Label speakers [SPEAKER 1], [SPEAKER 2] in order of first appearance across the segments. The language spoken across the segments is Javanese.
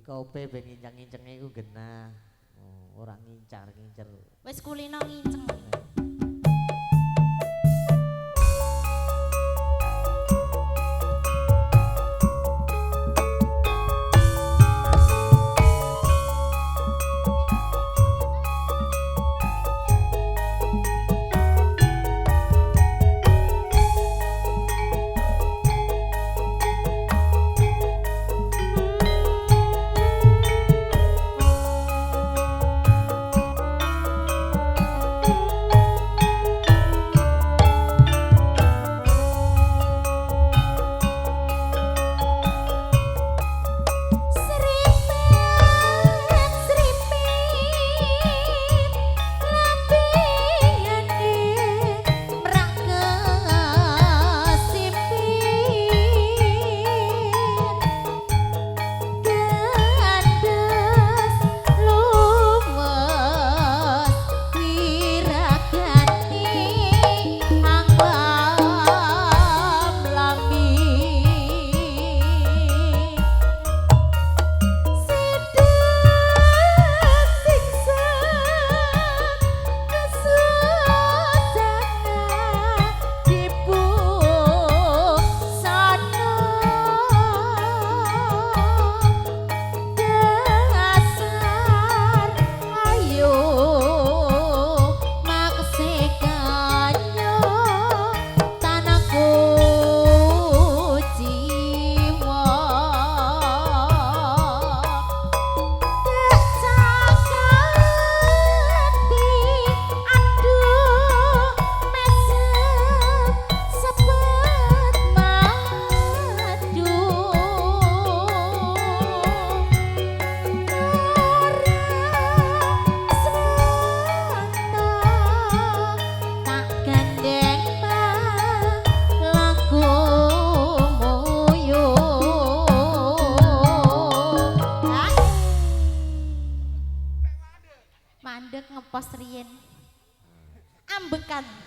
[SPEAKER 1] Dikope ben nginceng-ngincenge iku genah. Oh, ora ngincar-ngincer.
[SPEAKER 2] Wis kulino nginceng.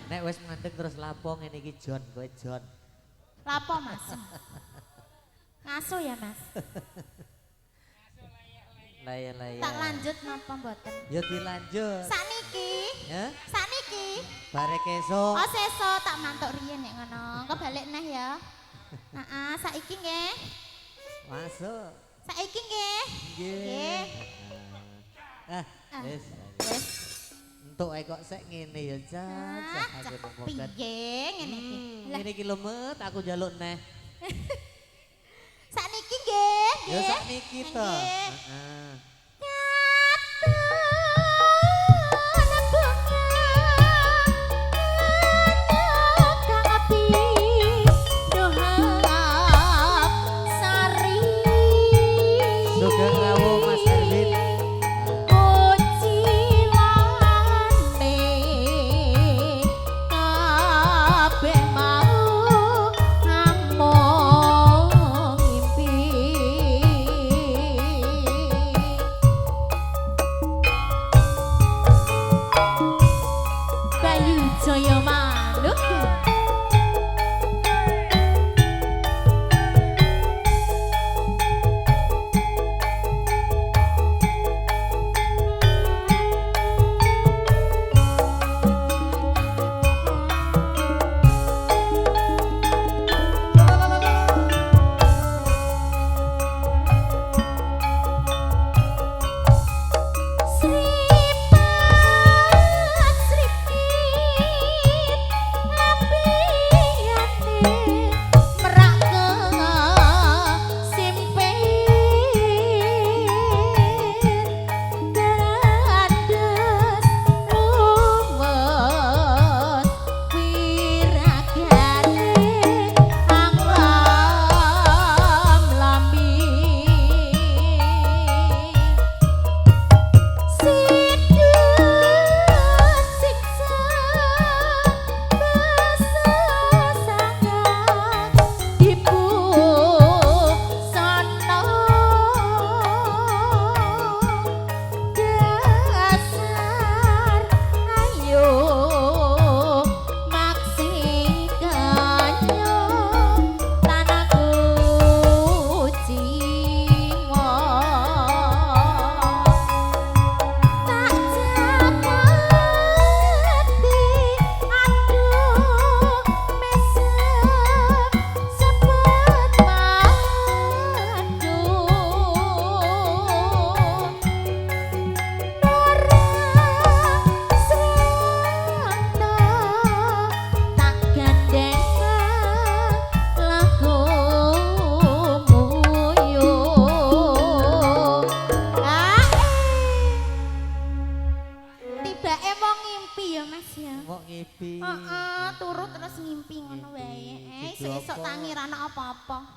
[SPEAKER 1] Nek wis mandeg terus lapo ngene iki Jon, kowe Jon.
[SPEAKER 2] Lapo Mas? Ngaso ya Mas?
[SPEAKER 1] Laya-laya.
[SPEAKER 2] Tak lanjut napa mboten?
[SPEAKER 1] Ya dilanjut.
[SPEAKER 2] Sakniki.
[SPEAKER 1] Ya?
[SPEAKER 2] Sakniki.
[SPEAKER 1] Bare kesuk.
[SPEAKER 2] Oh sesuk tak mantuk riyen nek ngono. Engko balik neh ya. Heeh, saiki nggih.
[SPEAKER 1] Masuk.
[SPEAKER 2] Saiki nggih.
[SPEAKER 1] Nggih. Ah, wis.
[SPEAKER 2] Wis.
[SPEAKER 1] Entuk ae kok sek ngene ya, Cak.
[SPEAKER 2] Piye ngene iki?
[SPEAKER 1] Ngene iki lho, Met, aku njaluk neh.
[SPEAKER 2] Sakniki nggih,
[SPEAKER 1] nggih. Ya sakniki to. Heeh. Sugeng rawuh Mas Erwin.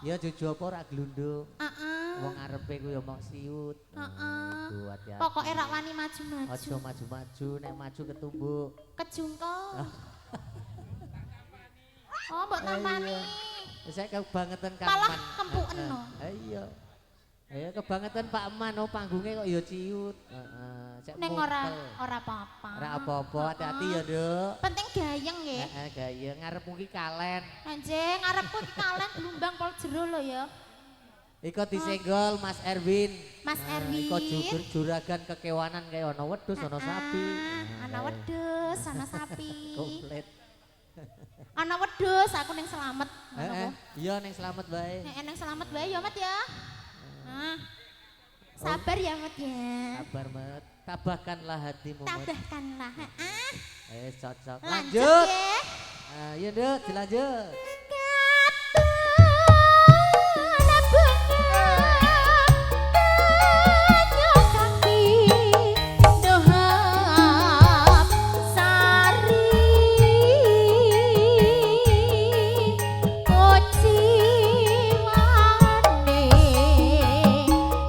[SPEAKER 1] Ya jojo apa ora glundung.
[SPEAKER 2] Heeh.
[SPEAKER 1] Wong arepe ku ya mok siut.
[SPEAKER 2] Heeh.
[SPEAKER 1] Iku hati-hati.
[SPEAKER 2] Pokoke ra wani maju-maju.
[SPEAKER 1] Aja maju-maju, nek maju ketumbuk.
[SPEAKER 2] Kejungkel. Oh, mbok tampani.
[SPEAKER 1] Saya kebangetan Kang
[SPEAKER 2] Malah
[SPEAKER 1] Man.
[SPEAKER 2] kempuken no.
[SPEAKER 1] Heeh. Iya. Ayo kebangetan Pak Man, oh panggungnya kok ya ciut. Heeh, cek
[SPEAKER 2] Ning ora
[SPEAKER 1] mungkel.
[SPEAKER 2] Ora apa-apa.
[SPEAKER 1] Ora apa-apa, hati-hati ya, Nduk.
[SPEAKER 2] Penting gayeng nggih.
[SPEAKER 1] Heeh, gayeng ngarepmu ki kalen.
[SPEAKER 2] Anjing, ngarepku iki kalen blumbang pol jero lho ya.
[SPEAKER 1] Iko disenggol Mas Erwin.
[SPEAKER 2] Mas
[SPEAKER 1] Nah,
[SPEAKER 2] Erwin.
[SPEAKER 1] Iko juragan kekewanan kayak ono wedhus, ono sapi.
[SPEAKER 2] Ah, ana wedhus, ana sapi.
[SPEAKER 1] Komplit.
[SPEAKER 2] Ana wedhus, aku ning Slamet. Ngono
[SPEAKER 1] Heeh.
[SPEAKER 2] ku.
[SPEAKER 1] Iya ning Slamet wae.
[SPEAKER 2] Nek ning Slamet wae ya, Mat ya. Nah. Sabar ya, Mat ya.
[SPEAKER 1] Sabar, Met. Tabahkanlah hatimu, Met.
[SPEAKER 2] Tabahkanlah. Heeh.
[SPEAKER 1] Eh, cocok.
[SPEAKER 2] Lanjut
[SPEAKER 1] Lanjut.
[SPEAKER 2] ya.
[SPEAKER 1] Ah, iya, Nduk, dilanjut.
[SPEAKER 2] Katon bunga banyu kaki dohap sari kociwane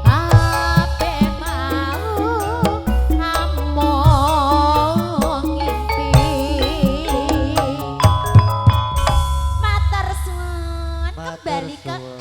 [SPEAKER 2] kabeh mau among ngimpi. Matur suwun,
[SPEAKER 1] Matur
[SPEAKER 2] kembali ke
[SPEAKER 1] suwun.